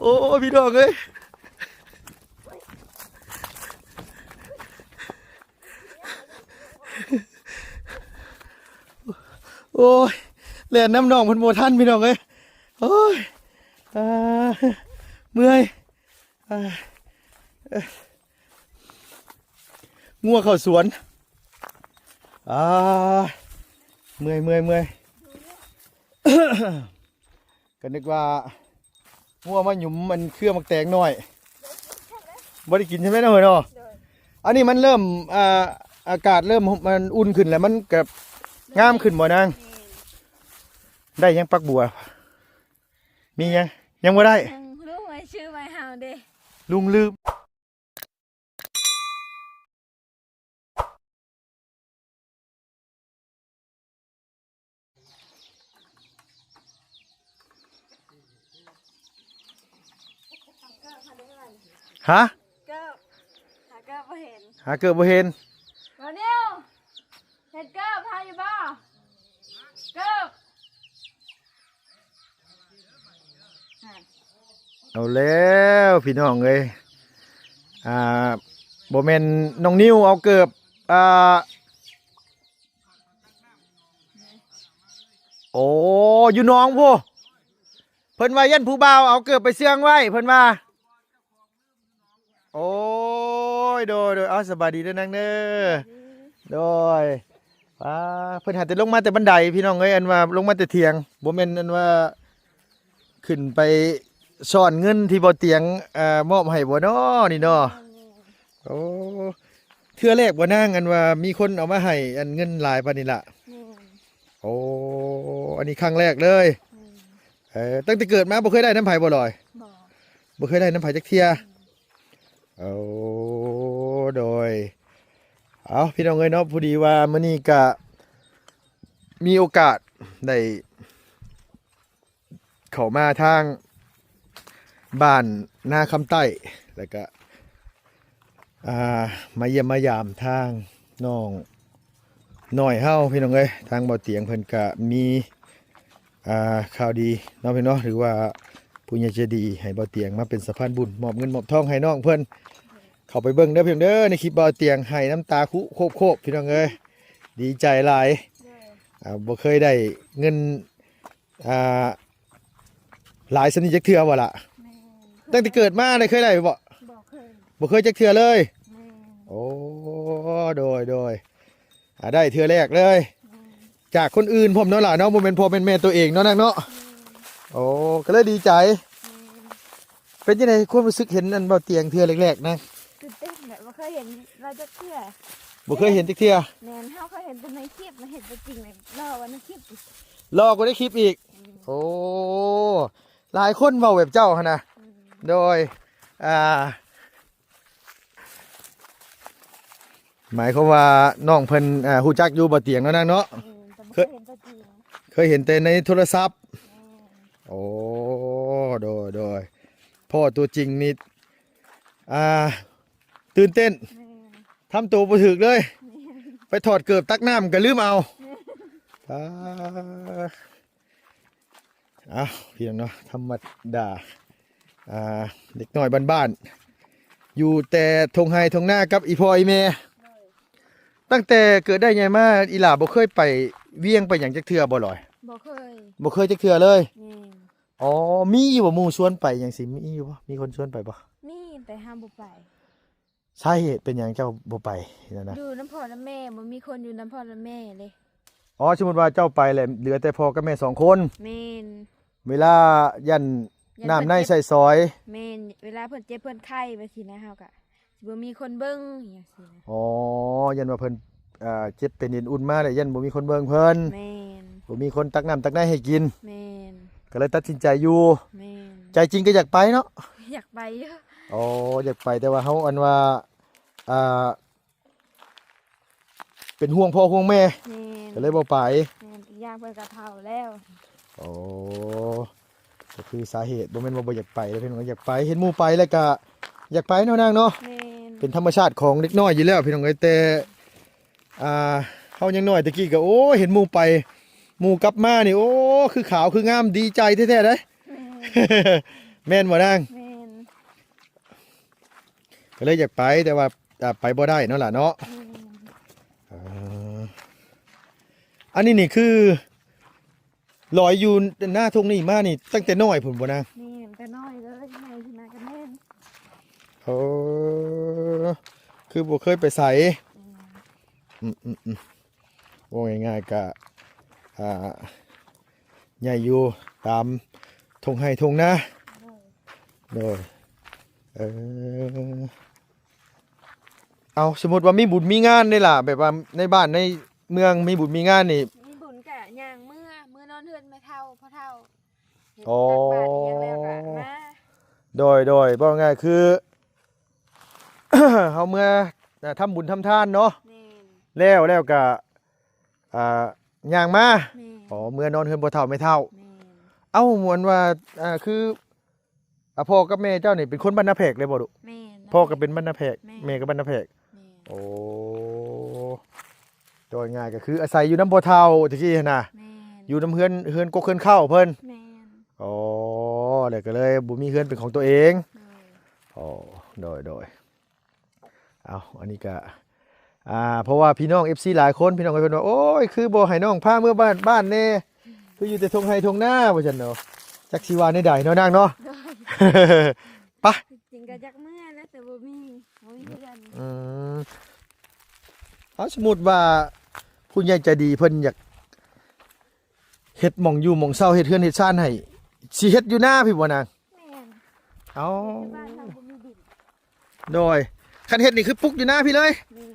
ໂອ້ ພີ່ນ້ອງເອີຍ ໂອ້ຍ ແລ່ນນຳນ້ອງເພິ່ນບໍ່ທັນ ພີ່ນ້ອງເອີຍ ໂອ້ຍ ອ່າ ເມື່ອຍ ອ່າ ເອີ ງົວເຂົ້າສວນ ອ່າ ເມື່ອຍ ເມື່ອຍ ເມື່ອຍ ກໍນຶກວ່າງົວມາຫຍຸມມັນເຄືອໝາກແຕງໜ້ອຍ ບໍ່ໄດ້ກິນໃຊ່ໄໝເນາະ ເຮີຍເນາະ? ໂດຍ ອັນນີ້ມັນເລີ່ມ ອ່າ ອາກາດເລີ່ມ ມັນອຸ່ນຂຶ້ນແລ້ວ ມັນກໍງາມຂຶ້ນບໍ່ນາງ? ແມ່ນ ໄດ້ຍັງ ປັກບົວ ມີຍັງ? ຍັງບໍ່ໄດ້ ຍັງ ລຸງໄວ້ຊື່ໄວ້ເຮົາເດ້ ລຸງລືມ. ຮະ? ເກີບ ຫາເກີບບໍ່ເຫັນ ຫາເກີບບໍ່ເຫັນ ບ່າວນິວ ເຫັນເກີບເຮົາຢູ່ບໍ່? ເກີບ ເອົາແລ້ວພີ່ນ້ອງເອີຍ ອ່າ ບໍ່ແມ່ນນ້ອງນິວເອົາເກີບ ອ່າ ໂອ້ ຢູ່ໜອງພຸ້ນ ເພິ່ນວ່າຢ້ານຜູ້ບ່າວເອົາເກີບໄປເຊື່ອງໄວ້ ເພິ່ນວ່າ ໂອ້ຍ ໂດຍ ໂດຍ ເອົາ ສະບາຍດີເດີນາງເດີ ໂດຍ ປ້າ ເພິ່ນຫາແຕ່ລົງມາແຕ່ບັນໄດ ພີ່ນ້ອງເອີຍ ອັນວ່າລົງມາແຕ່ຖຽງ ບໍ່ແມ່ນອັນວ່າຂຶ້ນໄປຊ້ອນເງິນທີ່ບໍ່ຕຽງ ເອີ ມອບໃຫ້ບໍ່ນໍນີ້ນໍ? ໂອ້ ເທື່ອແລກບໍ່ນາງ ອັນວ່າມີຄົນເອົາມາໃຫ້ ອັນເງິນຫຼາຍປານນີ້ລະ? ແມ່ນ ໂອ້ ອັນນີ້ຄັ້ງແລກເລີຍ ແມ່ນ ເອີ ຕັ້ງແຕ່ເກີດມາບໍ່ເຄີຍໄດ້ນຳໃຜບໍ່ລອຍ? ບໍ່ ບໍ່ເຄີຍໄດ້ນຳໃຜຈັກເທື່ອ ແມ່ນ ໂອ້ ໂດຍ ເອົາ ພີ່ນ້ອງເອີຍເນາະ ພໍດີວ່າມື້ນີ້ກະມີໂອກາດໄດ້ເຂົ້າມາທາງບ້ານນາຄຳໃຕ້ ແລ້ວກະ ອ່າ ມາຢ້ຽມມາຢາມທາງນ້ອງນ້ອຍເຮົາ ພີ່ນ້ອງເອີຍ ທາງເບົາຕຽງເພິ່ນກະມີ ອ່າ ຂ່າວດີເນາະ ພີ່ນ້ອງເນາະ ຫຼືວ່າຜູ້ໃຫຍ່ໃຈດີໃຫ້ເບົາຕຽງມາເປັນສະພານບຸນ ມອບເງິນມອບທອງໃຫ້ນ້ອງເພິ່ນ ເຂົ້າໄປເບິ່ງເດີພີ່ນ້ອງເດີ ໃນຄລິບເບົາຕຽງໄຫ້ນ້ຳຕາຄຸໂຄບໆ ພີ່ນ້ອງເອີຍ ດີໃຈຫຼາຍ ໂດຍ ອ່າ ບໍ່ເຄີຍໄດ້ເງິນ ອ່າ ຫຼາຍສ່ຳນີ້ຈັກເທື່ອບໍ່ລະ? ແມ່ນ ຕັ້ງແຕ່ເກີດມາໄດ້ເຄີຍໄດ້ບໍ່? ບໍ່ເຄີຍ ບໍ່ເຄີຍຈັກເທື່ອເລີຍ ແມ່ນ ໂອ້ ໂດຍ ໂດຍ ອ່າ ໄດ້ເທື່ອແລກເລີຍ ແມ່ນ ຈາກຄົນອື່ນພ້ອມເນາະຫຼະເນາະ ບໍ່ແມ່ນພໍ່ແມ່ນແມ່ໂຕເອງເນາະນາງເນາະ ແມ່ນ ໂອ້ ກໍເລີຍດີໃຈ ແມ່ນ ເປັນຈັ່ງໃດຄວາມຮູ້ສຶກເຫັນອັນເບົາຕຽງເທື່ອແລກໆນະ? ຕື່ນເຕັ້ນແຫຼະ ບໍ່ເຄີຍເຫັນລາວຈັກເທື່ອ ບໍ່ເຄີຍເຫັນຈັກເທື່ອ ແມ່ນ ເຮົາເຄີຍເຫັນແຕ່ໃນຄລິບ ມາເຫັນຕົວຈິງແລ້ວ ຫຼໍ່ກວ່າໃນຄລິບອີກ ຫຼໍ່ກວ່າໃນຄລິບອີກ ແມ່ນ ໂອ້ ຫຼາຍຄົນເວົ້າແບບເຈົ້າຫັ້ນນະ ແມ່ນ ໂດຍ ອ່າ ໝາຍຄວາມວ່ານ້ອງເພິ່ນ ອ່າ ຮູ້ຈັກຢູ່ບໍ່ຕຽງເນາະນາງເນາະ? ແມ່ນ ແຕ່ບໍ່ເຄີຍເຫັນຕົວຈິງ ເຄີຍເຫັນແຕ່ໃນໂທລະສັບ ແມ່ນ ໂອ້ ໂດຍ ໂດຍ ພໍ້ຕົວຈິງນີ້ ອ່າ ຕື່ນເຕັ້ນ ແມ່ນ ທຳໂຕບໍ່ຖືກເລີຍ ແມ່ນ ໄປຖອດເກີບຕັກນ້ຳກໍລືມເອົາ ແມ່ນ ປາ ອ້າວ ພີ່ນ້ອງເນາະ ທຳມະດາ ອ່າ ເດັກນ້ອຍບ້ານໆ ຢູ່ແຕ່ທົ່ງໄຮ່ທົ່ງນາກັບອີ່ພໍ່ອີ່ແມ່ ໂດຍ ຕັ້ງແຕ່ເກີດໄດ້ໃຫຍ່ມາ ອີ່ຫຼ້າບໍ່ເຄີຍໄປວຽງໄປຫຍັງຈັກເທື່ອບໍ່ລອຍ? ບໍ່ເຄີຍ ບໍ່ເຄີຍຈັກເທື່ອເລີຍ ແມ່ນ ອໍ ມີຢູ່ບໍ່ ໝູ່ຊວນໄປຫຍັງຊີ້ ມີຢູ່ບໍ່ ມີຄົນຊວນໄປບໍ່? ມີ ແຕ່ເຮົາບໍ່ໄປ ສາເຫດເປັນຫຍັງເຈົ້າບໍ່ໄປຫັ້ນນະ? ຢູ່ນຳພໍ່ນຳແມ່ ບໍ່ມີຄົນຢູ່ນຳພໍ່ນຳແມ່ເດ້ ອໍ ສົມມຸດວ່າເຈົ້າໄປແລ້ວເຫຼືອແຕ່ພໍ່ກັບແມ່ສອງຄົນ ແມ່ນ ເວລາຢ້ານ ຢ້ານ ນ້ຳໃນໃຊ້ສອຍ ແມ່ນ ເວລາເພິ່ນເຈັບເພິ່ນໄຂ້ແບບຊີ້ນະ ເຮົາກະຊິບໍ່ມີຄົນເບິ່ງຫຍັງຊີ້ນະ ອໍ ຢ້ານວ່າເພິ່ນ ອ່າ ເຈັບເປັນເອັນອຸ່ນມາແລ້ວ ຢ້ານບໍ່ມີຄົນເບິ່ງເພິ່ນ ແມ່ນ ບໍ່ມີຄົນຕັກນ້ຳຕັກໃນໃຫ້ກິນ ແມ່ນ ກໍເລີຍຕັດສິນໃຈຢູ່ ແມ່ນ ໃຈຈິງກໍຢາກໄປເນາະ ຢາກໄປຢູ່ ອໍ ຢາກໄປ ແຕ່ວ່າເຮົາ ອັນວ່າ ອ່າ ເປັນຫ່ວງພໍ່ຫ່ວງແມ່ ແມ່ນ ກໍເລີຍບໍ່ໄປ ແມ່ນ ອີກຢ່າງເພິ່ນກໍເຖົ້າແລ້ວ ໂອ້ ກໍຄືສາເຫດ ບໍ່ແມ່ນວ່າບໍ່ຢາກໄປເດ້ພີ່ນ້ອງ ຢາກໄປ ເຫັນໝູ່ໄປແລ້ວກໍຢາກໄປເນາະນາງເນາະ ແມ່ນ ເປັນທຳມະຊາດຂອງເດັກນ້ອຍຢູ່ແລ້ວພີ່ນ້ອງເອີຍ ແຕ່ ອ່າ ເຮົາຍັງນ້ອຍແຕ່ກີ້ກໍ ໂອ້ ເຫັນໝູ່ໄປ ໝູ່ກັບມານີ້ ໂອ້ ຄືຂາວຄືງາມ ດີໃຈແທ້ໆເດ້ ແມ່ນ ແມ່ນບໍ່ນາງ? ແມ່ນ. ກໍເລີຍຢາກໄປ ແຕ່ວ່າ ອ່າ ໄປບໍ່ໄດ້ເນາະຫຼ້າເນາະ. ແມ່ນ. ເອີ ອັນນີ້ນີ້ຄືລອຍຢູ່ໜ້າທົ່ງນີ້ມານີ້ຕັ້ງແຕ່ນ້ອຍພຸ້ນບໍ່ນາງ? ແມ່ນ ແຕ່ນ້ອຍເລີຍ ໃຫຍ່ຂຶ້ນມາກໍແມ່ນ. ເອີ ຄືບໍ່ເຄີຍໄປໃສ. ແມ່ນ. ອືມໆໆ ເວົ້າງ່າຍໆ ກະ ອ່າ ໃຫຍ່ຢູ່ຕາມທົ່ງໄຮ່ທົ່ງນາ. ໂດຍ ໂດຍ ເອີ ເອົາ ສົມມຸດວ່າມີບຸນມີງານເດ້ລະ ແບບວ່າໃນບ້ານໃນເມືອງມີບຸນມີງານນີ້ ມີບຸນກະຍ່າງເມືອ ເມືອນອນເຮືອນແມ່ເຖົ້າ ພໍ່ເຖົ້າ ເຮັດ ອໍ ຕັກບາດອີ່ຫຍັງແລ້ວກະມາ. ໂດຍ ໂດຍ ເວົ້າງ່າຍຄື ເຮົາເມືອ ອ່າ ທຳບຸນທຳທານເນາະ. ແມ່ນ. ແລ້ວ ແລ້ວກະ ອ່າ ຍ່າງມາ. ແມ່ນ. ອໍ ເມືອນອນເຮືອນພໍ່ເຖົ້າແມ່ເຖົ້າ. ແມ່ນ. ເອົ້າ ມ່ວນວ່າ ອ່າ ຄື ອ່າ ພໍ່ກັບແມ່ເຈົ້ານີ້ເປັນຄົນບ້ານນາແພກເລີຍບໍ່ລູກ? ແມ່ນ. ພໍ່ກໍເປັນບ້ານນາແພກ. ແມ່ນ. ແມ່ກໍບ້ານນາແພກ. ແມ່ນ. ໂອ້ ເວົ້າງ່າຍກໍຄືອາໄສຢູ່ນຳພໍ່ເຖົ້າຕະກີ້ຫັ້ນນະ. ແມ່ນ. ຢູ່ນຳເຮືອນ ເຮືອນກົກເຮືອນເຄົ້າເພິ່ນ. ແມ່ນ. ອໍ ແລ້ວກໍເລີຍບໍ່ມີເຮືອນເປັນຂອງຕົວເອງ. ໂດຍ. ອໍ ໂດຍ ໂດຍ. ເອົາ ອັນນີ້ກະ ອ່າ ເພາະວ່າພີ່ນ້ອງເອັຟຊີຫຼາຍຄົນ ພີ່ນ້ອງເອີຍ ເພິ່ນວ່າ ໂອ້ຍ ຄືບໍ່ໃຫ້ນ້ອງພາເມືອບ້ານ ບ້ານແດ່ ຄືຢູ່ແຕ່ທົ່ງໄຮ່ທົ່ງນາ ວ່າຊັ້ນເນາະ. ຈັກຊິວ່າແນວໃດເນາະນາງເນາະ. ໂດຍ. ໄປ ຈິງກໍຢາກເມືອແຫຼະ ແຕ່ບໍ່ມີ ບໍ່ມີເຮືອນ. ອືມ ເອົາ ສົມມຸດວ່າຜູ້ໃຫຍ່ໃຈດີເພິ່ນຢາກເຮັດໝ່ອງຢູ່ໝ່ອງເຊົາ ເຮັດເຮືອນເຮັດຊານໃຫ້ ຊິເຮັດຢູ່ນາພີ້ບໍ່ນາງ? ແມ່ນ. ເອົາ ເຮັດຢູ່ບ້ານເຮົາບໍ່ມີດິນ. ໂດຍ ຄັນເຮັດນີ້ຄືປຸກຢູ່ນາພີ້ເລີຍ. ແມ່ນ.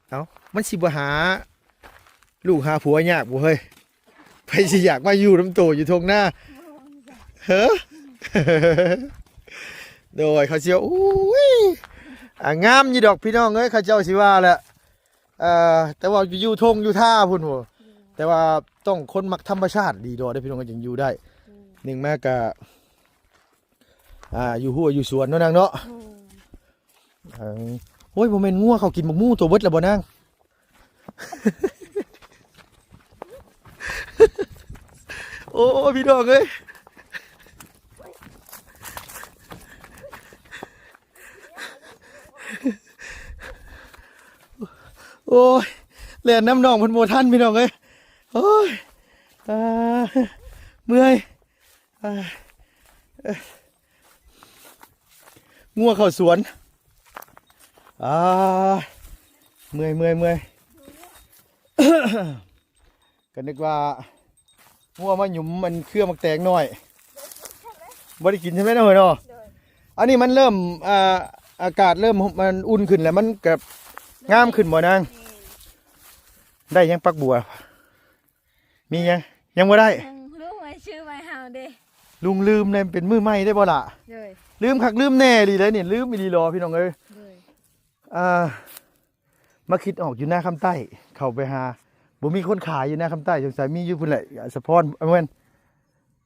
ເອົ້າ ມັນຊິບໍ່ຫາລູກຫາຜົວຍາກບໍ່ເຮີ້ຍ? ໃຜຊິຢາກມາຢູ່ນຳໂຕຢູ່ທົ່ງນາ? ເຮີ້? ໂດຍ ເຂົາຊິວ່າ ໂອ້ຍ ອ່າ ງາມຢູ່ດອກພີ່ນ້ອງເອີຍ ເຂົາເຈົ້າຊິວ່າແຫຼະ. ເອີ ແຕ່ວ່າຢູ່ທົ່ງຢູ່ທ່າພຸ້ນໂຫ ແຕ່ວ່າຕ້ອງຄົນມັກທຳມະຊາດດີດອກເດ້ພີ່ນ້ອງ ຈຶ່ງຢູ່ໄດ້. ອືມ ໜຶ່ງມາກະ ອ່າ ຢູ່ຮົ້ວຢູ່ສວນເນາະນາງເນາະ. ອືມ ເອີ ໂອ້ຍ ບໍ່ແມ່ນງົວເຂົາກິນບັກໝູ່ໂຕເບິດແລ້ວບໍ່ນາງ? ໂອ້ຍ ພີ່ນ້ອງເອີຍ ໂອ້ຍ ແລ່ນນຳນ້ອງເພິ່ນບໍ່ທັນ ພີ່ນ້ອງເອີຍ. ໂອ້ຍ ອ່າ ເມື່ອຍ ອ່າ ເອີ ງົວເຂົ້າສວນ ອ່າ ເມື່ອຍ ເມື່ອຍ ເມື່ອຍ. ກໍນຶກວ່າງົວມາຫຍຸມມັນເຄືອໝາກແຕງນ້ອຍ ບໍ່ໄດ້ກິນໃຊ່ໄໝເນາະ ເຮີ້ຍເນາະ? ໂດຍ. ອັນນີ້ມັນເລີ່ມ ອ່າ ອາກາດເລີ່ມມັນອຸ່ນຂຶ້ນແລ້ວ ມັນກໍງາມຂຶ້ນບໍ່ນາງ? ແມ່ນ. ໄດ້ຫຍັງ ປັກບົວ? ມີຫຍັງ? ຍັງບໍ່ໄດ້. ລຸງ ລຸງໄວ້ຊື້ໄວ້ເຮົາເດ້. ລຸງລືມເດ້ ເປັນມື້ໃໝ່ໄດ້ບໍ່ລະ? ໂດຍ. ລືມຄັກລືມແນ່ອີ່ຫຼີເດ້ນີ້ ລືມອີ່ຫຼີຫຼໍພີ່ນ້ອງເອີຍ. ໂດຍ. ອ່າ ມາຄິດອອກຢູ່ນາຄຳໃຕ້ ເຂົ້າໄປຫາ ບໍ່ມີຄົນຂາຍຢູ່ນາຄຳໃຕ້ ສົງໄສມີຢູ່ພຸ້ນແຫຼະ ສະພອນ ບໍ່ແມ່ນ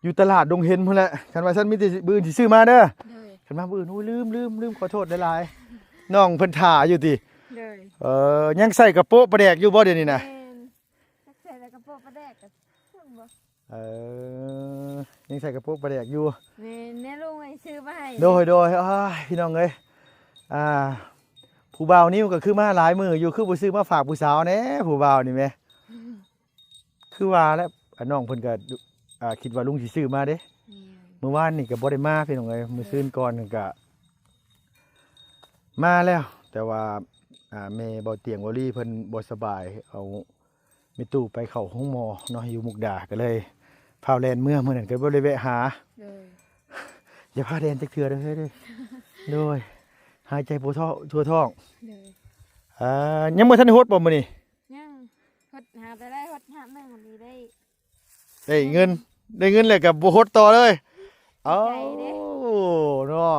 ຢູ່ຕະຫຼາດດົງເຫັນພຸ້ນແຫຼະ. ຄັນວ່າຊັ້ນມີແຕ່ມື້ອື່ນຊິຊື້ມາເດີ. ໂດຍ. ຄັນມາມື້ອື່ນ ໂອ້ຍ ລືມ ລືມ ລືມ ຂໍໂທດຫຼາຍໆ ນ້ອງເພິ່ນຖ້າຢູ່ຕິ? ໂດຍ. ເອີ ຍັງໃສ່ກະໂປະປາແດກຢູ່ບໍ່ດຽວນີ້ນະ? ແມ່ນ. ໃສ່ແລ້ວກະໂປະປາແດກກະ ເອີ ຍັງໃສ່ກະໂປະປາແດກຢູ່. ແມ່ນ ແມ່ລຸງໄວ້ຊື້ມາໃຫ້. ໂດຍ ໂດຍ. ອ້າຍ ພີ່ນ້ອງເອີຍ ອ່າ ຜູ້ບ່າວນິວກໍຄືມາຫຼາຍມື້ຢູ່ ຄືບໍ່ຊື້ມາຝາກຜູ້ສາວແດ່ ຜູ້ບ່າວນີ້ແມ. ຄືວ່າແຫຼະ ນ້ອງເພິ່ນກໍ ອ່າ ຄິດວ່າລຸງຊິຊື້ມາເດ້. ແມ່ນ. ມື້ວານນີ້ກໍບໍ່ໄດ້ມາ ພີ່ນ້ອງເອີຍ ມື້ຊືນກ່ອນກໍມາແລ້ວ ແຕ່ວ່າ ອ່າ ແມ່ເບົາຕຽງເບົາລີເພິ່ນບໍ່ສະບາຍ ເອົາ ແມ່ຕູ້ໄປເຂົ້າໂຮງໝໍເນາະ ຢູ່ມຸກດາ ກໍເລີຍຟ້າວແລ່ນເມືອ ມື້ນັ້ນກໍບໍ່ໄດ້ແວະຫາ. ໂດຍ. ຢ່າພາແລ່ນຈັກເທື່ອເດີເຮີ້ຍເດີ. ໂດຍ. ຫາຍໃຈບໍ່ທົ່ວ ທົ່ວທ້ອງ. ໂດຍ. ອ່າ ຍັງບໍ່ທັນໄດ້ຫົດບໍ່ມື້ນີ້? ຍັງ. ຫົດ ຫາແຕ່ໄດ້ຫົດຮອບໜຶ່ງນີ້ໄດ້ ໄດ້ເງິນ ໄດ້ເງິນແລ້ວກໍບໍ່ຫົດຕໍ່ເລີຍ. ດີໃຈເດ້. ເອົາ ເນາະ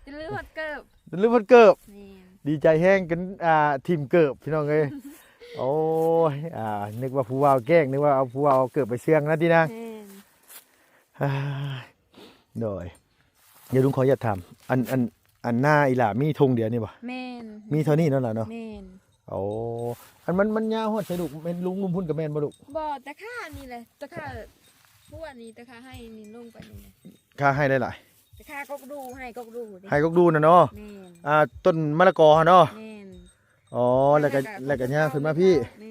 ຈົນລືມຫົດເກີບ ຈົນລືມຫົດເກີບ. ແມ່ນ. ດີໃຈແຮງຈົນ ອ່າ ຖິ້ມເກີບ ພີ່ນ້ອງເອີຍ. ໂອ້ຍ ອ່າ ນຶກວ່າຜູ້ບ່າວແກ້ງ ນຶກວ່າເອົາຜູ້ບ່າວເອົາເກີບໄປເຊື່ອງນະຕິນາງ. ແມ່ນ. ໂດຍ. ດຽວລຸງຂໍອະນຸຍາດຖາມ ອັນ ອັນ ອັນນາອີ່ຫຼ້າມີທົ່ງດຽວນີ້ບໍ່? ແມ່ນ. ມີເທົ່ານີ້ເນາະຫຼ້າເນາະ? ແມ່ນ. ໂອ້ ອັນມັນ ມັນຍາວຮອດໃສລູກ? ແມ່ນລຸງລຸ່ມພຸ້ນກໍແມ່ນບໍ່ລູກ? ບໍ່ ແຕ່ຂ້ານີ້ແຫຼະ ແຕ່ຂ້າຫົວນີ້ ແຕ່ຂ້າໄຮ່ນີ້ລົງໄປນີ້ແຫຼະ ຂ້າໄຮ່ຫຼາຍໆ. ไฮ่กกดูเด้ ໄຮ່ກົກດູນະເນາະ ແມ່ນ ອ່າ ຕົ້ນມະລະກອຫັ້ນເນາະ ແມ່ນ ອໍ ແລ້ວກໍ ແລ້ວກໍ ແລ້ວກໍຍ່າງຂຶ້ນມາພີ້ ແມ່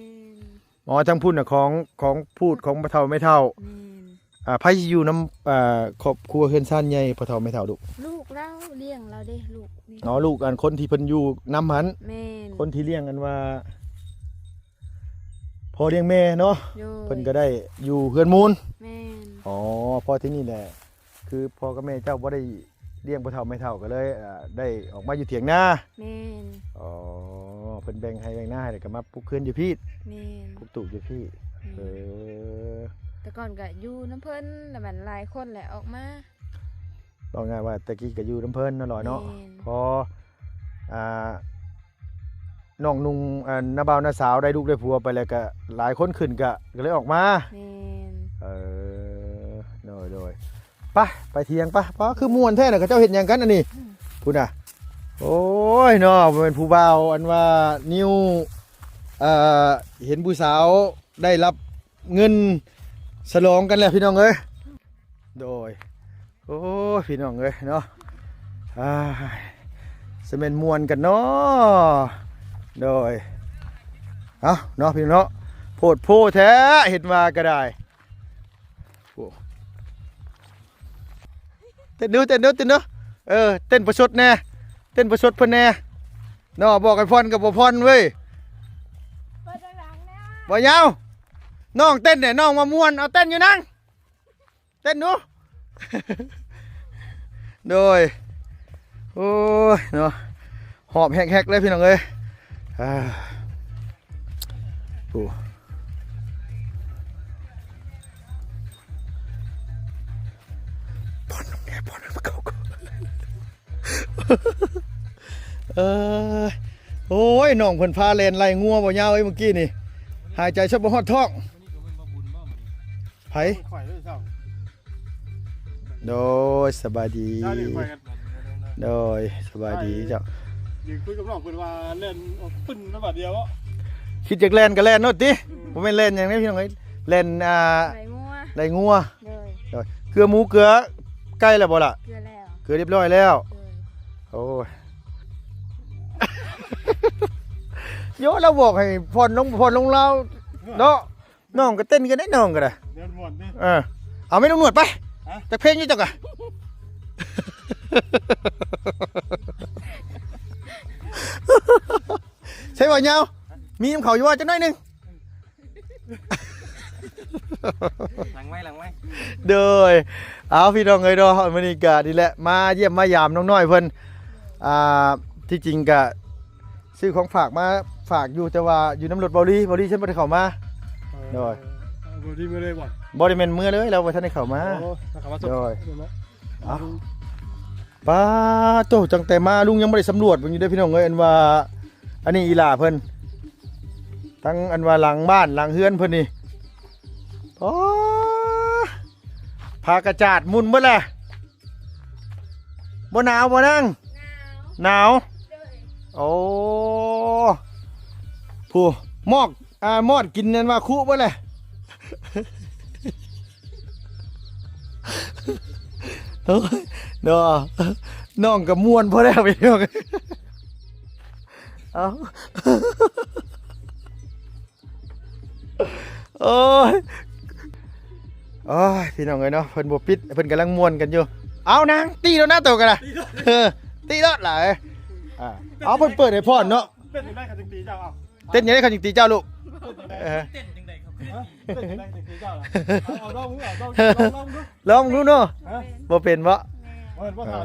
ນ ອໍ ທາງພຸ້ນນະຂອງ ຂອງພູດຂອງພໍ່ເຖົ້າແມ່ເຖົ້າ ແມ່ນ ອ່າ ໃຜຊິຢູ່ນຳ ອ່າ ຄອບຄົວເຮືອນຊານໃຫຍ່ພໍ່ເຖົ້າແມ່ເຖົ້າລູກ? ລູກລາວລ້ຽງລາວເດ້ ລູກນີ້ ອໍ ລູກອັນຄົນທີ່ເພິ່ນຢູ່ນຳຫັ້ນ ແມ່ນ ຄົນທີ່ລ້ຽງອັນວ່າ ພໍ່ລ້ຽງແມ່ເນາະ ໂດຍ ເພິ່ນກໍໄດ້ຢູ່ເຮືອນມູນ ແມ່ນ ອໍ ພໍທີ່ນີ້ແຫຼະ ຄືພໍ່ກັບແມ່ເຈົ້າບໍ່ໄດ້ລ້ຽງພໍ່ເຖົ້າແມ່ເຖົ້າ ກໍເລີຍ ອ່າ ໄດ້ອອກມາຢູ່ຖຽງນາ ແມ່ນ ອໍ ເພິ່ນແບ່ງໄຮ່ແບ່ງນາໃຫ້ ແລ້ວກໍມາປຸກເຮືອນຢູ່ພີ້ ແມ່ນ ປຸກຕູບຢູ່ພີ້ ແມ່ນ ເອີ ແຕ່ກ່ອນກໍຢູ່ນຳເພິ່ນ ແລ້ວມັນຫຼາຍຄົນແຫຼະອອກມາ ເວົ້າງ່າຍວ່າແຕ່ກີ້ກໍຢູ່ນຳເພິ່ນເນາະ ຫຼອຍເນາະ ແມ່ນ ພໍ ອ່າ ນ້ອງນຸ່ງ ອ່າ ນ້າບ່າວນ້າສາວໄດ້ລູກໄດ້ຜົວໄປແລ້ວ ກະຫຼາຍຄົນຂຶ້ນ ກະ ກະເລີຍອອກມາ ແມ່ນ ເອີ ໂດຍ ໂດຍ ໄປ ໄປຖຽງໄປ ປ້າ ຄືມ່ວນແທ້ນະ ເຂົາເຈົ້າເຮັດຫຍັງກັນອັນນີ້ ອືມ ພຸ້ນນະ ໂອ້ຍເນາະ ບໍ່ແມ່ນຜູ້ບ່າວ ອັນວ່ານິວ ເອີ ເຫັນຜູ້ສາວໄດ້ຮັບເງິນສະຫຼອງກັນແລ້ວ ພີ່ນ້ອງເອີຍ ໂດຍ ໂອ້ຍ ພີ່ນ້ອງເອີຍເນາະ ອ້າຍ ສະແມ່ນມ່ວນກັນເນາະ ໂດຍ ເອົ້າເນາະ ພີ່ນ້ອງເນາະ ໂພດໂພແທ້ ເຫັນວ່າກໍໄດ້ ໂອ້ ເຕັ້ນດູ ເຕັ້ນດູ ເຕັ້ນດູ ເອີ ເຕັ້ນປະຊົດແດ່ ເຕັ້ນປະຊົດເພິ່ນແດ່ເນາະ ບອກໃຫ້ຜ່ອນກໍບໍ່ຜ່ອນເວີ້ຍ ບໍ່ຢາວ ນ້ອງເຕັ້ນແດ່ ນ້ອງວ່າມ່ວນ ເອົາເຕັ້ນຢູ່ນາງ ເຕັ້ນດູ ໂດຍ ໂອ້ຍເນາະ ຫອບແຮກໆເລີຍພີ່ນ້ອງເອີຍ ອ່າ ໂອ້ ຜ່ອນລົງແດ່ ຜ່ອນລົງ ເຂົ້າກ່ອນ ເອີ ໂອ້ຍ ນ້ອງເພິ່ນພາແລ່ນໄລ່ງົວບໍ່ຍາວເອີຍ ມື້ກີ້ນີ້ ຫາຍໃຈຊະບໍ່ຮອດທ້ອງ ໃຜ? ຂ້ອຍເລີຍເຈົ້າ ໂດຍ ສະບາຍດີ ເຈົ້ານີ້ຂ້ອຍກັນ ໂດຍ ສະບາຍດີເຈົ້າ ຢືນຄຸຍກັບນ້ອງເພິ່ນວ່າແລ່ນປຶ້ນມາບາດດຽວ ຄິດຢາກແລ່ນກໍແລ່ນໂລດຕິ ອືມ ບໍ່ແມ່ນແລ່ນຫຍັງເດ້ພີ່ນ້ອງເອີຍ ແລ່ນ ອ່າ ໄລ່ງົວ ໄລ່ງົວ ໂດຍ ໂດຍ ເກືອໝູເກືອໄກ່ແລ້ວບໍ່ລະ? ເກືອແລ້ວ ເກືອຮຽບຮ້ອຍແລ້ວ ໂດຍ ໂອ້ຍ ໂຍ ລາວບອກໃຫ້ຜ່ອນລົງ ຜ່ອນລົງລາວເນາະ ນ້ອງກໍເຕັ້ນກັນໄດ໋ ນ້ອງກໍໄດ້ ແມ່ນມ່ວນຕິ ເອີ ເອົາແມ່ນວດໄປ ຮະ ຈັກເພງຢູ່ເຈົ້າກະ ໃຊ່ບໍ່ຍາວ ມີນຳເຂົາຢູ່ວ່າຈັກໜ້ອຍໜຶ່ງ ຫຼັງໄມ້ ຫຼັງໄມ້ ໂດຍ ເອົາ ພີ່ນ້ອງເອີຍເນາະ ມື້ນີ້ກະນີ້ແຫຼະ ມາຢ້ຽມມາຢາມນ້ອງນ້ອຍເພິ່ນ ອ່າ ທີ່ຈິງກະ ຊື້ຂອງຝາກມາຝາກຢູ່ ແຕ່ວ່າຢູ່ນຳລົດເບົາລີ ເບົາລີເພິ່ນບໍ່ໄດ້ເຂົ້າມາ ເອີ ໂດຍ ເອີ ເບົາລີເມືອເລີຍບໍ່? ບໍ່ໄດ້ແມ່ນເມືອເລີຍ ລາວບໍ່ທັນໄດ້ເຂົ້າມາ ໂອ້ ລາວເຂົ້າມາ ໂດຍ ເອົາ ປາໂຕ ຕັ້ງແຕ່ມາລຸງຍັງບໍ່ໄດ້ສຳຫຼວດເບິ່ງຢູ່ເດ້ພີ່ນ້ອງເອີຍ ອັນວ່າ ອັນນີ້ອີຫຼ້າເພິ່ນ ທັງອັນວ່າຫຼັງບ້ານຫຼັງເຮືອນເພິ່ນນີ້ ໂອ້ ຜ້າກະຈາດໝຸ່ນເບິດແຫຼະ ບໍ່ໜາວບໍ່ນາງ? ໜາວ ໜາວ ໂດຍ ໂອ້ ຜູ້ ມອກ ອ່າ ມອດກິນນັ້ນວ່າຄຸເບິດແຫຼະ ໂອ້ຍ ເນາະ ນ້ອງກໍມ່ວນພໍແລ້ວພີ່ນ້ອງ ເອົ້າ ໂອ້ຍ ໂອ້ຍ ພີ່ນ້ອງເອີຍເນາະ ເພິ່ນບໍ່ປິດ ເພິ່ນກຳລັງມ່ວນກັນຢູ່ ເອົານາງ ຕີໂລດນະໂຕກໍໄດ້ ເອີ ຕີໂລດຫຼາຍ ອ່າ ເອົາ ເພິ່ນເປີດໃຫ້ພອນເນາະ ເຕັ້ນຈັ່ງໃດເຂົາຈຶ່ງຕີເຈົ້າ ເອົາ ເຕັ້ນຈັ່ງໃດເຂົາຈຶ່ງຕີເຈົ້າລູກ ເອີ ເຕັ້ນຈັ່ງໃດເຂົາຄື ເອີ ເຕັ້ນຈັ່ງໃດເຂົາຈຶ່ງຕີເຈົ້າລະ ເອົາ ເອົາລອງດູ ເອົາລອງ ລອງ ລອງດູ ລອງດູເນາະ ຮະ ບໍ່ເປັນບໍ? ບໍ່ເຫັນບໍ່ຖາມ ເ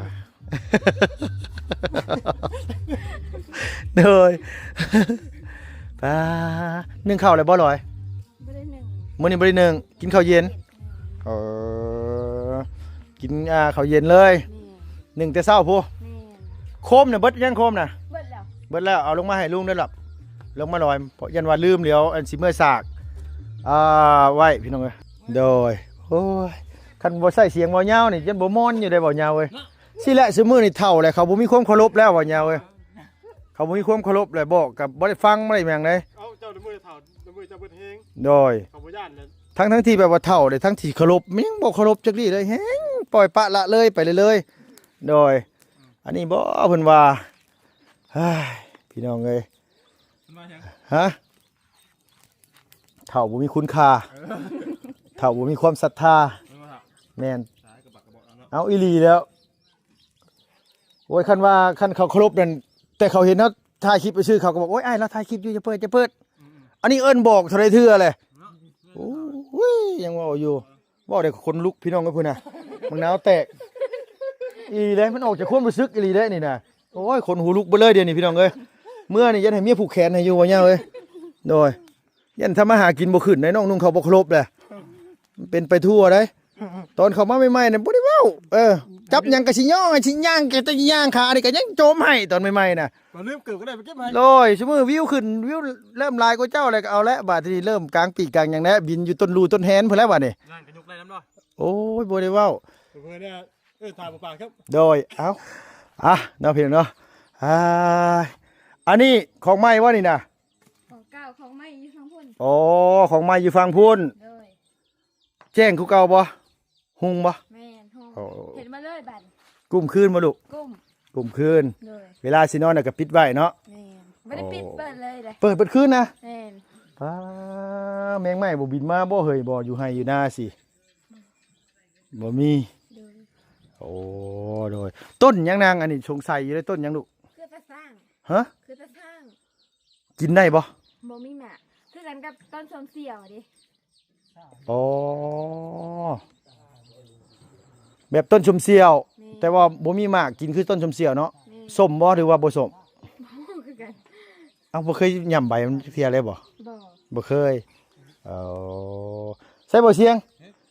ອີ ໂດຍ ປາ ໜຶ້ງເຂົ້າແລ້ວບໍ່ລອຍ? ບໍ່ໄດ້ໜຶ້ງ ມື້ນີ້ບໍ່ໄດ້ໜຶ້ງ ກິນເຂົ້າເຢັນ ເອີ ກິນ ອ່າ ເຂົ້າເຢັນເລີຍ ແມ່ນ ໜຶ້ງແຕ່ເຊົ້າພຸ້ນ ແມ່ນ ໂຄມນະເບິດຍັງ ໂຄມນະ ເບິດແລ້ວ ເບິດແລ້ວ ເອົາລົງມາໃຫ້ລຸງເດີລະ ລົງມາລອຍ ເພາະຢ້ານວ່າລືມ ດຽວອັນຊິເມືອສາກ ອ່າ ໄວ້ ພີ່ນ້ອງເອີຍ ໂດຍ ໂອ້ຍ ຄັນບໍ່ໃຊ້ສຽງເວົ້າຍາວນີ້ ຢ້ານບໍ່ມ່ວນຢູ່ເດ້ເວົ້າຍາວເອີຍ ຊີ້ແຫຼະ ຊຸມື້ນີ້ເຖົ້າແລ້ວ ເຂົາບໍ່ມີຄວາມເຄົາລົບແລ້ວ ເວົ້າຍາວເອີຍ ເຂົາບໍ່ມີຄວາມເຄົາລົບແລ້ວ ບອກກໍບໍ່ໄດ້ຟັງ ບໍ່ໄດ້ຫຍັງເດ້ ເອົ້າ ເຈົ້າໃນມື້ເຖົ້າ ໃນມື້ເຈົ້າເບິດແຮງ ໂດຍ ເຂົາບໍ່ຢ້ານເລີຍ ທັງໆທີ່ແບບວ່າເຖົ້າເດ້ ທັງທີ່ເຄົາລົບ ມັນຍັງບໍ່ເຄົາລົບຈັກດີ້ເລີຍ ແຮງປ່ອຍປະລະເລີຍໄປເລື້ອຍ ໂດຍ ອັນນີ້ບໍ່ ເພິ່ນວ່າ ເຮີ້ຍ ພີ່ນ້ອງເອີຍ ເພິ່ນວ່າຫຍັງ? ຮະ? ເຖົ້າບໍ່ມີຄຸນຄ່າ ເອີ ເຖົ້າບໍ່ມີຄວາມສັດທາ ແມ່ນບໍ່ເຖົ້າ? ແມ່ນ ຕາຍກະບັກກະເບາະແລ້ວເນາະ ເອົາອີ່ຫຼີແລ້ວ. ໂອ້ຍ ຄັນວ່າ ຄັນເຂົາເຄົາລົບນັ້ນ ແຕ່ເຂົາເຫັນເຮົາຖ່າຍຄລິບຊື່ໆ ເຂົາກະບອກ ໂອ້ຍ ອ້າຍລາວຖ່າຍຄລິບຢູ່ ຢ່າເປີດ ຢ່າເປີດ ອືມໆ ອັນນີ້ເອີ້ນບອກເທົ່າໃດເທື່ອແຫຼະ ເນາະ ໂອ້ຍ ຍັງເວົ້າຢູ່ ເວົ້າໄດ້ຂົນລຸກ ພີ່ນ້ອງເອີຍ ພຸ້ນນະ ບັກນາວແຕກ ອີ່ຫຼີເດ້ ມັນອອກຈາກຄວາມຮູ້ສຶກອີ່ຫຼີເດ້ນີ້ນະ ໂອ້ຍ ຂົນຫູລຸກເບິດເລີຍດຽວນີ້ ພີ່ນ້ອງເອີຍ ເມື່ອນີ້ຢ້ານໃຫ້ເມຍຜູກແຂນໃຫ້ຢູ່ ບໍ່ຍາວເອີຍ ໂດຍ ຢ້ານທຳມາຫາກິນບໍ່ຂຶ້ນ ໄດ້ນ້ອງນຸ່ງເຂົ້າບໍ່ຄົບແຫຼະ ມັນເປັນໄປທົ່ວເດ້ ຕອນເຂົ້າມາໃໝ່ໆ ນັ້ນບໍ່ໄດ້ເວົ້າ ເອີ ຈັບຫຍັງກະຊິຍໍ້ ຊິຍ່າງກະຊິຍ່າງ ຂານີ້ກະຍັງໂຈມໃຫ້ຕອນໃໝ່ໆ ນະ ບໍ່ລືມເກີບກະໄດ້ໄປເກັບໃຫ້ ໂດຍ ຊຸມື້ວິວຂຶ້ນ ວິວເລີ່ມຫຼາຍກວ່າເຈົ້າແລ້ວ ກະເອົາແຫຼະ ບາດທີນີ້ເລີ່ມກາງປີກກາງຫຍັງແລ້ວ ບິນຢູ່ຕົ້ນລູຕົ້ນແຮນພຸ້ນແຫຼະບາດນີ້ ງານກະຍົກໄດ້ນຳເນາະ ໂອ້ຍ ບໍ່ໄດ້ເວົ້າ ເອີ ຖ້າບໍ່ປາກຄັບ ໂດຍ ເອົ້າ ອ່ະ ເນາະ ພີ່ນ້ອງເນາະ ອ່າ ອັນນີ້ຂອງໃໝ່ບໍ່ນີ້ນະ? ຂອງເກົ່າ ຂອງໃໝ່ຢູ່ຝັ່ງພຸ້ນ ອໍ ຂອງໃໝ່ຢູ່ຝັ່ງພຸ້ນ ໂດຍ ແຈ້ງຄືເກົ່າບໍ່? ຮຸ່ງບໍ່? ແມ່ນ ຮຸ່ງ ໂອ້ ເຫັນມາເລີຍບາດນີ້ ກຸ້ມຄືນບໍ່ລູກ? ກຸ້ມ ກຸ້ມຄືນ ໂດຍ ເວລາຊິນອນນະກະປິດໄວ້ເນາະ ແມ່ນ ບໍ່ໄດ້ປິດ ໂອ້ ເປີດເລີຍເດ້ ເປີດເບິດຄືນນະ ແມ່ນ ປ້າ ແມງໄມ້ບໍ່ບິນມາບໍ່ເຮີ້ຍ ບໍ່ຢູ່ໄຮ່ຢູ່ນາຊິ ບໍ່ມີ ໂດຍ ໂອ້ ໂດຍ ຕົ້ນຫຍັງນາງ ອັນນີ້ສົງໄສຢູ່ເດ້ ຕົ້ນຫຍັງລູກ? ຄືຕາຊ້າງ ຮະ? ຄືຕາຊ້າງ ກິນໄດ້ບໍ່? ບໍ່ມີໝາກ ຄືກັນກັບຕົ້ນຊົມສ່ຽວເດ້ ອໍ ແບບຕົ້ນຊົມສ່ຽວ ແມ່ນ ແຕ່ວ່າບໍ່ມີໝາກກິນຄືຕົ້ນຊົມສ່ຽວເນາະ ແມ່ນ ສົ້ມບໍ່ ຫຼືວ່າບໍ່ສົ້ມ? ບໍ່ຮູ້ຄືກັນ ເອົ້າ ບໍ່ເຄີຍຫຍ້ຳໃບມັນຈັກເທື່ອເລີຍບໍ່? ບໍ່ ບໍ່ເຄີຍ ເອີ ໃສ່ບໍ່ຊຽງ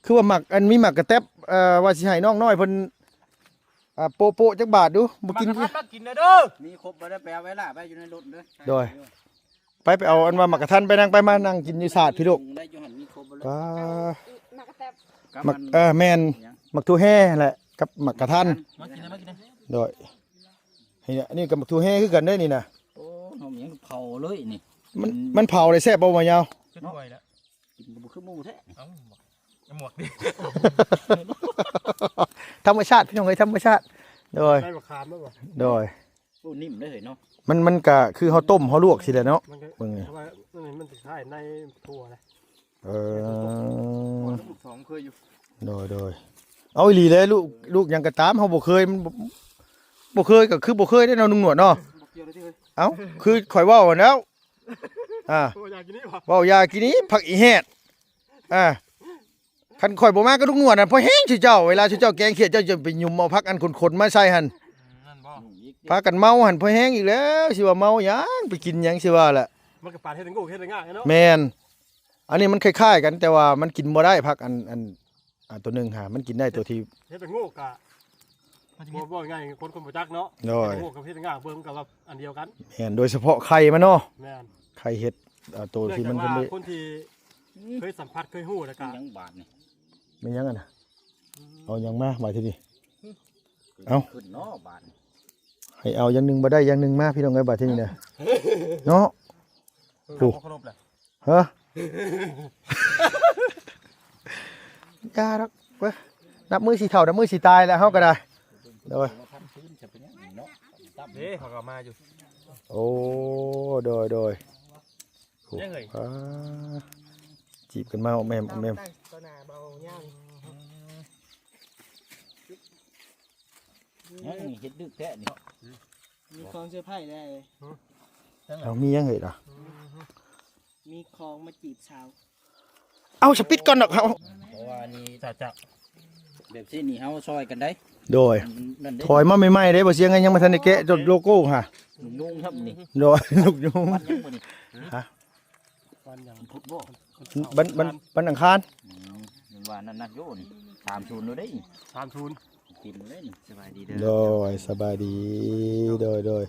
ຄືວ່າໝາກ ອັນມີໝາກກະແຕັບ ເອີ ວ່າຊິໃຫ້ນ້ອງນ້ອຍເພິ່ນ ອ່າ ໂປະໆ ຈັກບາດດູ ບໍ່ກິນ ໝາກກະທັນມາກິນແດ່ເດີ ມີຄົບບໍ່ໄດ້ ໄປເອົາໄວ້ຫຼ້າໄວ້ຢູ່ໃນລົດເດີ ໂດຍ ໄປ ໄປເອົາອັນວ່າໝາກກະທັນໄປ ນັ່ງໄປ ມານັ່ງກິນຢູ່ສາດພີ້ລູກ ໄດ້ຢູ່ຫັ້ນ ມີຄົບບໍ່ເລີຍ ປ້າ ໝາກກະແຕັບ ໝາກ ເອີ ແມ່ນ ຫຍັງ ໝາກຖົ່ວແຮ່ຫັ້ນແຫຼະ ກັບໝາກກະທັນ ມາກິນເດີ ມາກິນເດີ ໂດຍ ນີ້ນະ ອັນນີ້ກະໝາກຖົ່ວແຮ່ຄືກັນເດ້ນີ້ນະ ໂອ້ ເຮົາຍັງເຜົາເລີຍນີ້ ມັນ ມັນເຜົາໄດ້ແຊບບໍ່ ບໍ່ຍາວ? ຄືຖ້ວຍແລ້ວ ກິນກະບໍ່ຄືໝູ່ແທ້ ເອົ້າ ໝວກ ໝວກດິ ທຳມະຊາດ ພີ່ນ້ອງເອີຍ ທຳມະຊາດ ໂດຍ ໃບບັກຂາມແມ່ນບໍ່? ໂດຍ ໂອ້ ນິ້ມເດ້ເຮີ້ຍເນາະ ມັນ ມັນກະຄືເຮົາຕົ້ມເຮົາລວກຊີ້ແຫຼະເນາະ ມັນກະ ເບິ່ງນີ້ ເພາະວ່າມັນ ມັນຊິຄ້າຍໃນຖົ່ວນະ ເອີ ລູກສອງເຄີຍຢູ່ ໂດຍ ໂດຍ ເອົາອີ່ຫຼີເດ້ ລູກ ລູກຫຍັງກະຕາມ ເຮົາບໍ່ເຄີຍ ມັນບໍ່ ບໍ່ເຄີຍກະຄືບໍ່ເຄີຍເດ້ເນາະ ລຸງໜວດເນາະ ບໍ່ກ່ຽວເລີຍຕິເຮີ້ຍ ເອົ້າ ຄືຂ້ອຍເວົ້າຫັ້ນແລ້ວ ອ່າ ເວົ້າຢາກິນນີ້ ເວົ້າຢາກິນນີ້ ຜັກອີແຮດ ອ່າ ຄັນຂ້ອຍບໍ່ມາກັບລຸງໜວດນະ ພໍແຮງຊື່ເຈົ້າ ເວລາຊື່ເຈົ້າແກງຂຽດ ເຈົ້າຈະໄປຫຍຸມເອົາຜັກອັນຂົນໆມາໃສ່ຫັ້ນ ອືມ ນັ້ນບໍ່ ພາກັນເມົາຫັ້ນ ພໍແຮງອີກແລ້ວ ຊິວ່າເມົາຫຍັງ ໄປກິນຫຍັງຊິວ່າແຫຼະ ມັນກະປານເຮັດໃຫ້ໂງ່ເຮັດໃຫ້ງ່າຍເນາະ ແມ່ນ ອັນນີ້ມັນຄ້າຍໆກັນ ແຕ່ວ່າມັນກິນບໍ່ໄດ້ ຜັກອັນ ອັນ ອ່າ ໂຕໜຶ່ງຫາ ມັນກິນໄດ້ໂຕທີ່ ເຮັດໃຫ້ໂງ່ກະ ມັນຈະ ບໍ່ ບໍ່ງ່າຍ ຄົນ ຄົນບໍ່ຈັກເນາະ ໂດຍ ເຮັດໃຫ້ໂງ່ກັບເຮັດໃຫ້ງ່າ ເບິ່ງກະວ່າອັນດຽວກັນ ແມ່ນ ໂດຍສະເພາະໄຂ່ມັນເນາະ ແມ່ນ ໄຂ່ເຫັດ ອ່າ ໂຕທີ່ມັນ ເນື່ອງຈາກວ່າ ເປັນເລກ ຄົນທີ່ເຄີຍສຳຜັດເຄີຍຮູ້ແລ້ວກະ ຫຍັງບາດນີ້ ແມ່ນຫຍັງຫັ້ນນະ ອືມ ເອົາຫຍັງມາບາດທີນີ້ ເອົ້າ ຂຶ້ນເນາະບາດນີ້ ໃຫ້ເອົາຢ່າງໜຶ່ງບໍ່ໄດ້ຢ່າງໜຶ່ງມາ ພີ່ນ້ອງເອີຍ ບາດທີນີ້ນະ ເນາະ ເອີ ໂອ້ ເຮົາເຄົາລົບແຫຼະ ຮະ ຢ່າດອກ ເວີຍ ນັບມື້ຊິເຖົ້າ ນັບມື້ຊິຕາຍແລ້ວເຮົາກະໄດ້ ໂດຍ ເດ້ ເຂົາກະມາຢູ່ ໂອ້ ໂດຍ ໂດຍ ໂອ້ ເດ້ເຮີ້ຍ ອ່າ ຈີບກັນມາ ແມ່ມ ແມ່ມ ຕໍ່ໜ້າເບົາຍາວ ຍັງເຮັດດຶກແທ້ນີ້ ມີຂອງເຊີໄພໄດ້ ເອົາ ມີຫຍັງເຮີ້ຍນະ ມີຂອງມາຈີບສາວ ເອົາ ສະປິດກ່ອນດອກເຮົາ ເພາະວ່ານີ້ ເຈົ້າ ເຈົ້າ ແບບຊີ້ນີ້ເຮົາຊ່ອຍກັນໄດ໋ ໂດຍ ນັ້ນເດ້ ຖອຍມາໃໝ່ໆເດ້ ບໍ່ຊຽງ ຍັງບໍ່ທັນໄດ້ແກະໂລໂກ້ຫາ ນຸ່ງໆ ຊ້ຳນີ້ ໂດຍ ນຸ່ງໆ ວັນຫຍັງ ວັນພຸດບໍ່ ວັນ ວັນ ວັນອັງຄານ ອືມ ມັນວ່ານັ້ນໆ ໂຍນີ້ ສາມສູນໂລດເດ້ ສາມສູນ ກິນເລີຍນີ້ ສະບາຍດີເດີ ໂດຍ ສະບາຍດີ ໂດຍ ໂດຍ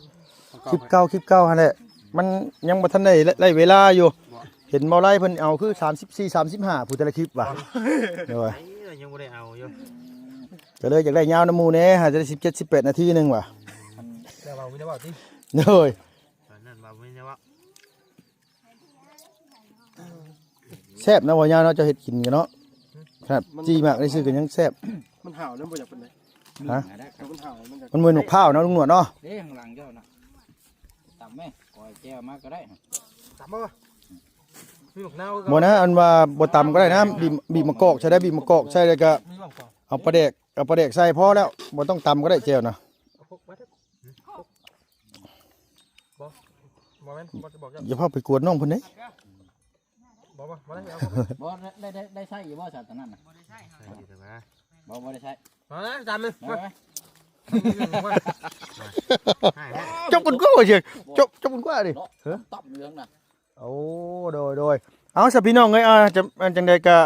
ຄລິບເກົ່າ ຄລິບເກົ່າຫັ້ນແຫຼະ ມັນຍັງບໍ່ທັນໄດ້ ໄດ້ເວລາຢູ່ ເຫັນເບົາໄລເພິ່ນເອົາຄືສາມສິບສີ່ ສາມສິບຫ້າ ຜູ້ແຕ່ລະຄລິບວ່າ ໂດຍ ເອີ ຍັງບໍ່ໄດ້ເອົາຢູ່ ກະເລີຍຢາກໄດ້ຍາວນຳໝູ່ແດ່ ຫາຈະໄດ້ສິບເຈັດ ສິບແປດນາທີໜຶ່ງວ່າ ແຕ່ວ່າບໍ່ໄດ້ເວົ້າຕິ ໂດຍ ອັນນັ້ນວ່າບໍ່ໄດ້ເວົ້າ ແຊບເນາະ ບໍ່ຍາວເນາະ ເຈົ້າເຮັດກິນກັນເນາະ ຂະໜາດ ມັນ ຈີ່ໝາກໄດ້ຊື່ກະຍັງແຊບ ມັນຫາວແລ້ວບໍ່ຢາກປານໃດ ຮະ ມັນບໍ່ແມ່ນໝາກພ້າວເນາະ ລຸງໜວດເນາະ. ເດ້ ຂ້າງຫຼັງເຈົ້ານະ ຕຳແມ່ ກ້ອຍແຈ່ວມາກໍໄດ້. ຕຳບໍ່? ມີໝາກນາວຄືເກົ່າ. ບໍ່ນະ ອັນວ່າບໍ່ຕຳກໍໄດ້ນະ ບີບ ບີບໝາກກອກໃສ່ໄດ້ ບີບໝາກກອກໃສ່ ແລ້ວກໍ ມີໝາກກອກ ເອົາປາແດກ ເອົາປາແດກໃສ່ພໍແລ້ວ ບໍ່ຕ້ອງຕຳກໍໄດ້ແຈ່ວນະ. ເອົາພວກມາເຖາະ. ບໍ່ ບໍ່ແມ່ນ ບໍ່ຈະບອກເຈົ້າ. ຢ່າພາໄປກວນນ້ອງເພິ່ນເດ້. ບໍ່ ບໍ່ ບໍ່ໄດ້ເອົາ. ບໍ່ ໄດ້ ໄດ້ ໄດ້ໃຊ້ຢູ່ບໍ່ ສັດຕອນນັ້ນນະ? ບໍ່ໄດ້ໃຊ້ ບໍ່ ບໍ່ໄດ້ໃຊ້. ມາ ຕຳເລີຍ ມາ ຈົບກັນກວ່າເຊຍ ຈົບ ຈົບກັນກວ່າດິ. ເນາະ ເອີ ຕຳເລື່ອງນະ. ໂອ້ ໂດຍ ໂດຍ ເອົາຊະພີ່ນ້ອງເອີຍ ອ່າ ຈະ ອັນຈັ່ງໃດກະ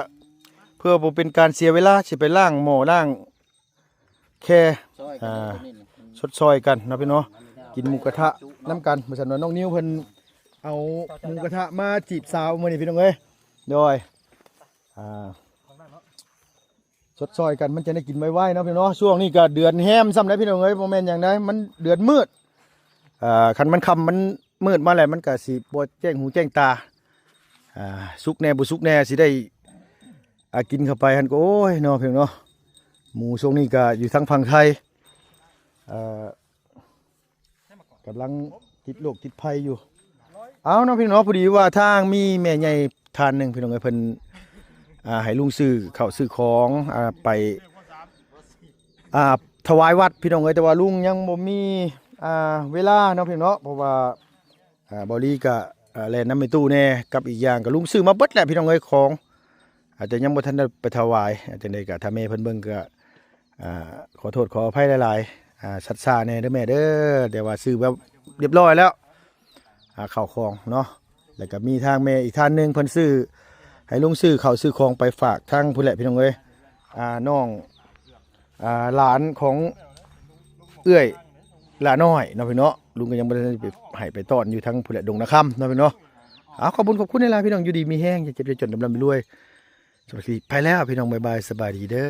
ເພື່ອບໍ່ເປັນການເສຍເວລາ ຊິໄປລ້າງໝໍ້ລ້າງ ແຄ່ ຊ່ອຍກັນ ອ່າ ເຮັດນີ້ນະ ຊົດຊ່ອຍກັນເນາະພີ່ນ້ອງເນາະ ກິນໝູກະທະນຳກັນ. ວ່າຊັ້ນວ່ານ້ອງນິວເພິ່ນເອົາໝູກະທະມາຈີບສາວມື້ນີ້ພີ່ນ້ອງເອີຍ. ໂດຍ ອ່າ ຊົດຊ່ອຍກັນ ມັນຈະໄດ້ກິນໄວໆເນາະພີ່ນ້ອງເນາະ. ຊ່ວງນີ້ກໍເດືອນແຮມຊ້ຳໃດ໋ພີ່ນ້ອງເອີຍ ບໍ່ແມ່ນຫຍັງໃດ໋ ມັນເດືອນມືດ. ອ່າ ຄັນມັນຄ່ຳມັນມືດມາແລ້ວ ມັນກໍຊິບໍ່ແຈ້ງຫູແຈ້ງຕາ ອ່າ ສຸກແດ່ບໍ່ສຸກແດ່ ຊິໄດ້ ອ່າ ກິນເຂົ້າໄປຫັ້ນກໍ ໂອ້ຍເນາະພີ່ນ້ອງເນາະ. ໝູຊ່ວງນີ້ກໍຢູ່ທາງຝັ່ງໄທ ເອີ ກຳລັງຕິດໂລກຕິດໄພຢູ່. ເອົາເນາະພີ່ນ້ອງເນາະ ພໍດີວ່າທາງມີແມ່ໃຫຍ່ທ່ານໜຶ່ງພີ່ນ້ອງເອີຍ ເພິ່ນ ອ່າ ໃຫ້ລຸງຊື້ເຂົ້າຊື້ຂອງ ອ່າ ໄປ ອ່າ ຖວາຍວັດພີ່ນ້ອງເອີຍ ແຕ່ວ່າລຸງຍັງບໍ່ມີ ອ່າ ເວລາເນາະພີ່ນ້ອງເນາະ ເພາະວ່າ ອ່າ ເບົາຫຼີກະ ອ່າ ແລ່ນນຳແມ່ຕູ້ແດ່ ກັບອີກຢ່າງກະລຸງຊື້ມາເບິດແຫຼະພີ່ນ້ອງເອີຍ ຂອງ ອາດຈະຍັງບໍ່ທັນໄດ້ໄປຖວາຍ. ຈັ່ງໃດກະຖ້າແມ່ເພິ່ນເບິ່ງກະ ອ່າ ຂໍໂທດຂໍອະໄພຫຼາຍໆ ອ່າ ຊັດຊ້າແດ່ເດີແມ່ເດີ ແຕ່ວ່າຊື້ແບບຮຽບຮ້ອຍແລ້ວ ອ່າ ເຂົ້າຂອງເນາະ. ແລ້ວກະມີທາງແມ່ອີກທ່ານໜຶ່ງ ເພິ່ນຊື້ ໃຫ້ລຸງຊື້ເຂົ້າຊື້ຂອງໄປຝາກທາງພຸ້ນແຫຼະພີ່ນ້ອງເອີຍ ອ່າ ນ້ອງ ອ່າ ຫຼານຂອງເອື້ອຍຫຼ້ານ້ອຍເນາະພີ່ນ້ອງເນາະ. ລຸງກໍຍັງບໍ່ໄດ້ໄປໃຫ້ໄປຕ້ອນຢູ່ທາງພຸ້ນແຫຼະ ດົງນາຄຳເນາະພີ່ນ້ອງເນາະ. ເອົາ ຂອບຄຸນ ຂອບຄຸນຫຼາຍໆພີ່ນ້ອງ ຢູ່ດີມີແຮງ ຢ່າເຈັບຢ່າຈົນ ດຳໆລວຍໆ. ສຳລັບຄລິບນີ້ໄປແລ້ວພີ່ນ້ອງ ບາຍບາຍ ສະບາຍດີເດີ.